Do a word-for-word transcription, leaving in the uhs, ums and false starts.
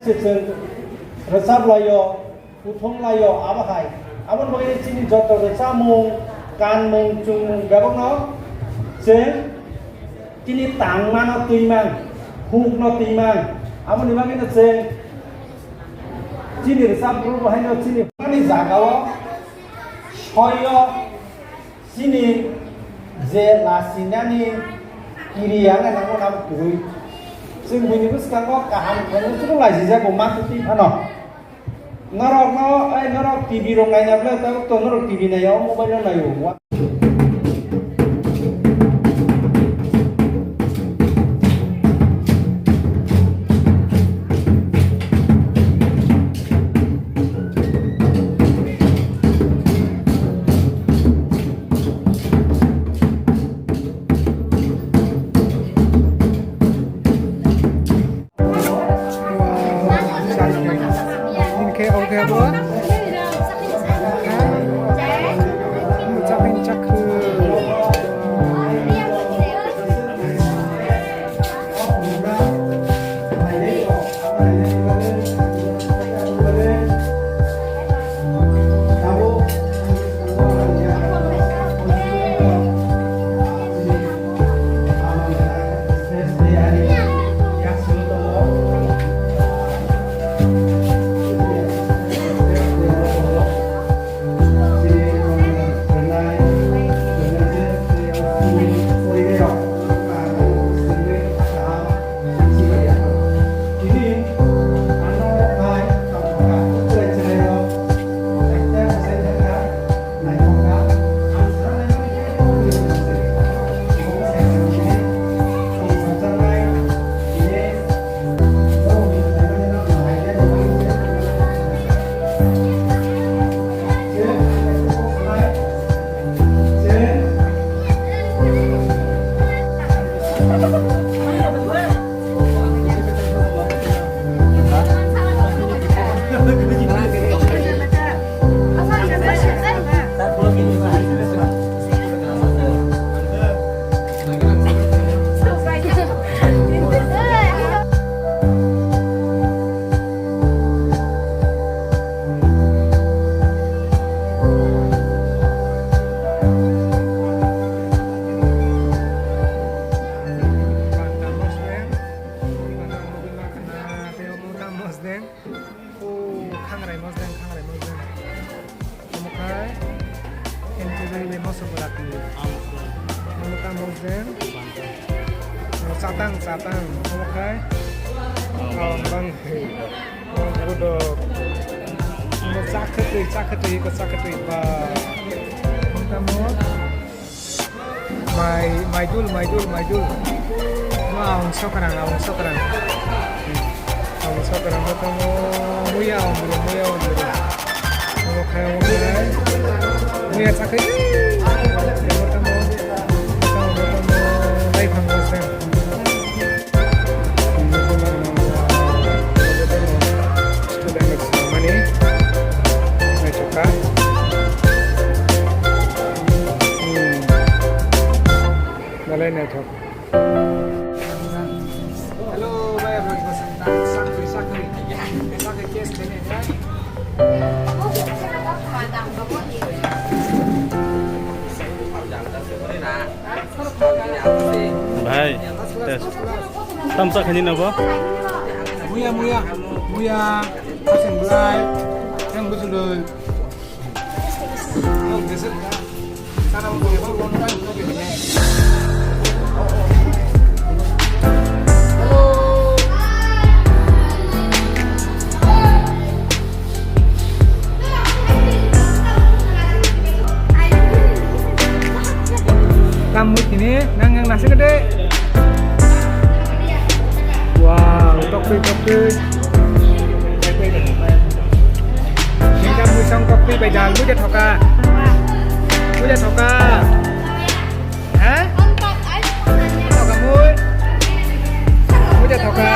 Chwng rwchap laio, kuthum laio, abo hai. Aboni bagwi chini joto rwchapmung, kanmung, chwngmung bebakno chwng chini tangmano twi man, hukno twi man. Aboni bagwino chwng chini rwchap group haino chini mani jagao soyo. Chini je lasinani kiri yang nang nang kwrwi. Chwng buini bwskango kaham khaino chwng laisijak bo ma kwtwi phano. Norokno, ai norok T V rok naina bwle tabuk to norok T V naiya o mobile no naio. Hingke oke bo. Chakni chakhu. Khangrai mosdeng, khangrai mosdeng. Omo khai, M T V le moso bwrapni. Omo ta mosdeng. Chatang, chatang. Omo khai, bang, bang. Omo bodok. Omo chakhetwi, chakhetwi, iko chakhetwi, ba. Omo ta mo. Mai, maidul, maidul, maidul. Ma, awang sokrang, awang sokrang. Awang sokrang, ma tamo, muya, awang buru, muya, awang buru. Omo khai, omo khai. Muya chakhai. Ma tamo, ma tamo, ma tamo, lai phang roseng. Student mani naithok kha. Hmm. Belai naithok. Hello, bhai, bhai, bhai, sakri, sakri. Sakri case kene, hai. Bhai, test. Tamsa khani na bo? Muya, muya, muya, aseng belai, yang betul. Tam mui tini nang yang nasi gede. Wow, tokri tokri. Ningka mui song tokri bai dal, mui de thoka. Mui de thoka. Ha? Thoka mui. Mui de thoka.